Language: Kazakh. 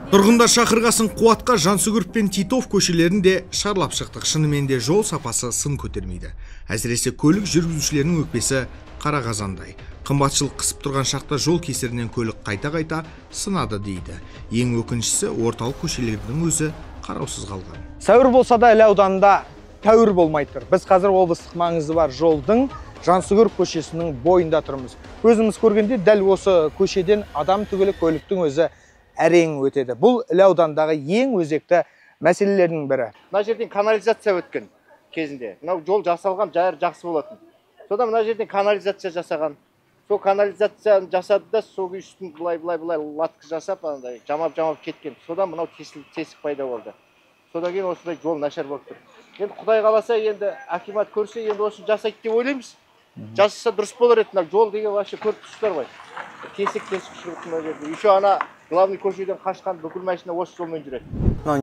Тұрғындар шақырғасын Қуатқа Жансүгіров пен Титов көшелерін де шарлап шықтық. Шынымен де жол сапасы сын көтермейді. Әсіресе көлік жүргізушілерінің өкпесі қара қазандай. Қымбатшылық қысып тұрған шақта жол кесірінен көлік қайта-қайта сынады дейді. Ең өкініштісі, орталық көшелердің өзі қараусыз қалған. Сәуір болса да, Іле ауданында тәуір болмай тұр. Біз қазір облыстық маңызы бар жолдың, Жансүгіров көшесінің бойында тұрмыз. Өзіміз көргенде, дәл осы көшеден адам түгілі көліктің өзі әрең өтеді. Бұл Іле ауданындағы ең өзекті мәселелердің бірі. Мына жерден канализация өткен кезінде. Мынау жол жасалған, жайы жақсы болатын. Содан мына жерден канализация жасаған. Сол канализацияны жасады да, сол үстін былай, былай, былай латка жасап, андай жамап-жамап кеткен. Содан мынау тесік пайда болды. Содан кейін осындай жол нашар болып тұр. Енді Құдай қаласа, енді акимат көрсе, енді осыны жасайды деп ойлаймыз. Жасаса, дұрыс болар еді. Мына жол деген вообще, көріп тұрсыздар ғой. Тесік тесік шығып мына жерде. Еще ана главный көшеден қашқан бүкіл машина осы жолмен жүреді. Мынау